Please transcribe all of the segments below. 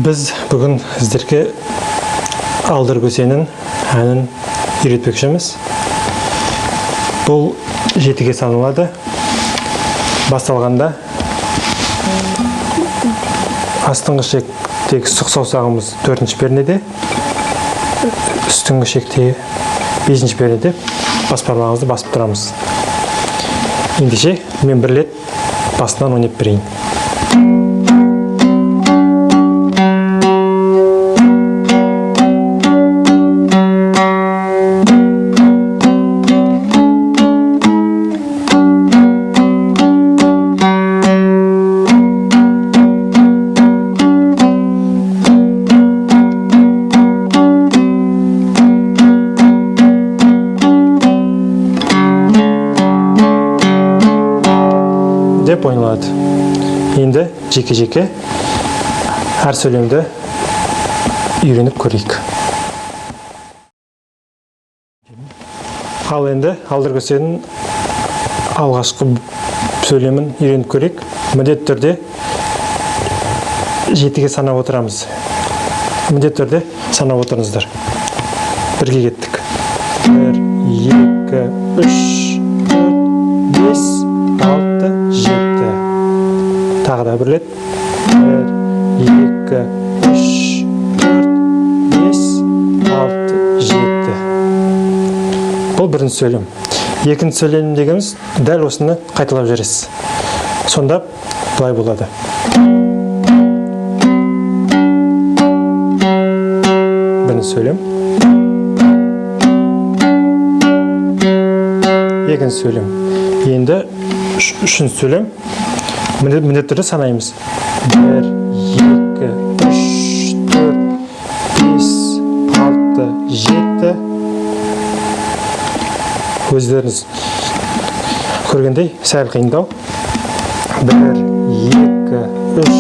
Біз бүгін сіздерге Алдыр көсенің әнін үйретпекшіміз. Бұл жетіге саналады. Басталғанда астыңғы шектегі сұқ саусағымыз төртінші пернеде, үстіңгі шектегі бесінші пернеде бас бармағымызды басып тұрамыз. Ендеше мен бір рет басынан ойнап берейін. Деп ойналады. Енді жеке-жеке әр сөйлемді үйреніп көрейік. Ал енді Алдыр көсенің алғашқы сөйлемін үйреніп көрейік. Міндетті түрде жетіге санап отырамыз. Міндетті түрде санап отырыңыздар. Бірге кеттік. 1, 2, 3, 4, 5, 6, 7. Тағы да бір рет. 1, 2, 3, 4, 5, 6, 7. Бұл бірінші сөйлем. Екінші сөйлем дегеніміз дәл осыны қайталап жібересіз. Сонда былай болады. Бірінші сөйлем. Екінші сөйлем. Енді үшінші сөйлем. Міндетті түрде санаймыз. 1, 2, 3, 4, 5, 6, 7. Өздеріңіз көргендей сәл қиындау. 1, 2, 3,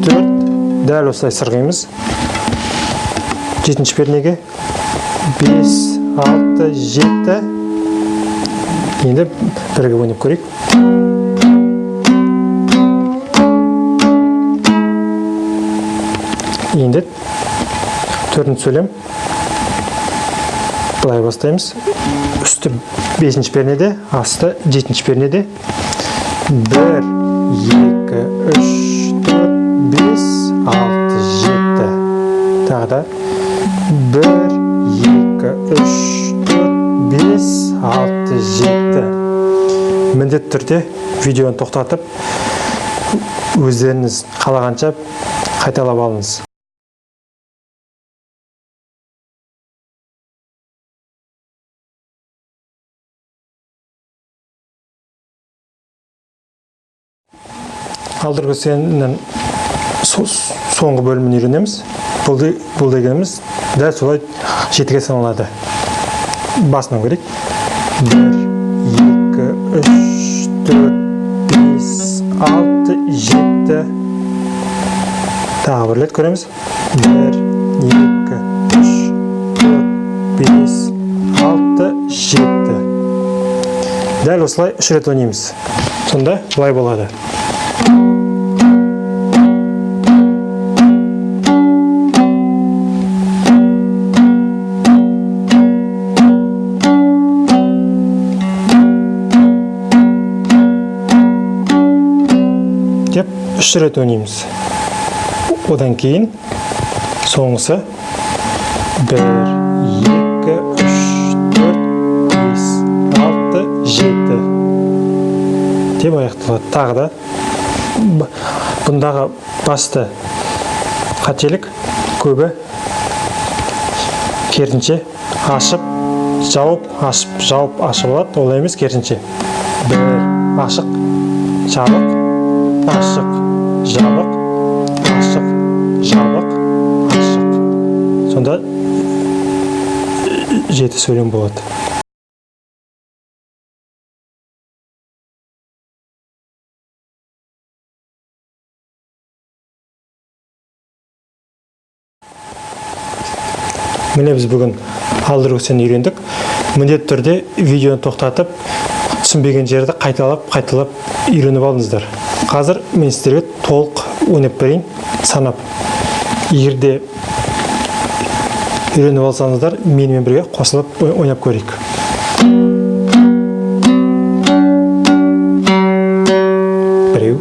4. Дәл осылай сырғимыз. Жетінші пернеге. 5, 6, 7. Енді бірігіп ойнап көрейік. Енді төртінші сөйлем. Былай бастаймыз. Үсті бесінші пернеде, асты жетінші пернеде. 1, 2, 3, 4, 5, 6, 7. Тағы да 1, 2, 3, 4, 5, 6, 7. Міндетті түрде видеоны тоқтатып, өздеріңіз қалағанша қайталап алыңыз. Алдыр көсенің соңғы бөлімін үйренеміз. Бұл дегеніміз дәл солай жетіге саналады. Басынан көрейік. 1, 2, 3, 4, 5, 6, 7. Тағы бір рет көреміз. 1, 2, 3, 4, 5, 6, 7. Дәл осылай 3 рет ойнаймыз. Сонда былай болады. Деп 3 рет ойнаймыз. Одан кейін соңғысы 1, 2, 3, 4, 5, 6, 7 деп аяқталады. Тағы да бұндағы басты қателік көбі керісінше ашып, жауып, ашып, жауып, ашып алады. Олай емес, керісінше. 1, ашық, жабық, ашық, жабық, ашық, жабық, ашық. Сонда 7 сөйлем болады. Міне біз бүгін Алдыр көсені үйрендік. Міндетті түрде видеоны тоқтатып, түсінбеген жерді қайталап, қайталап үйреніп алыңыздар. Қазір мен сіздерге толық ойнап берейін, санап. Егер де үйреніп алсаңыздар, менімен бірге қосылып ойнап көрейік. Біреу,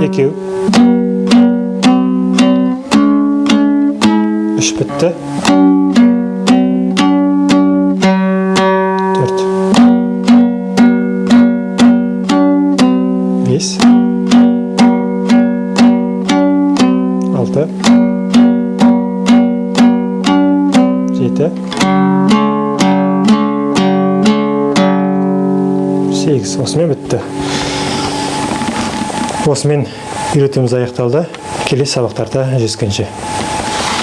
екеу, үш, бітті, төрт, 5, 6, 7, 8. Осымен бітті. Осымен үйретуіміз аяқталды. Келесі сабақтарда жүздескенше.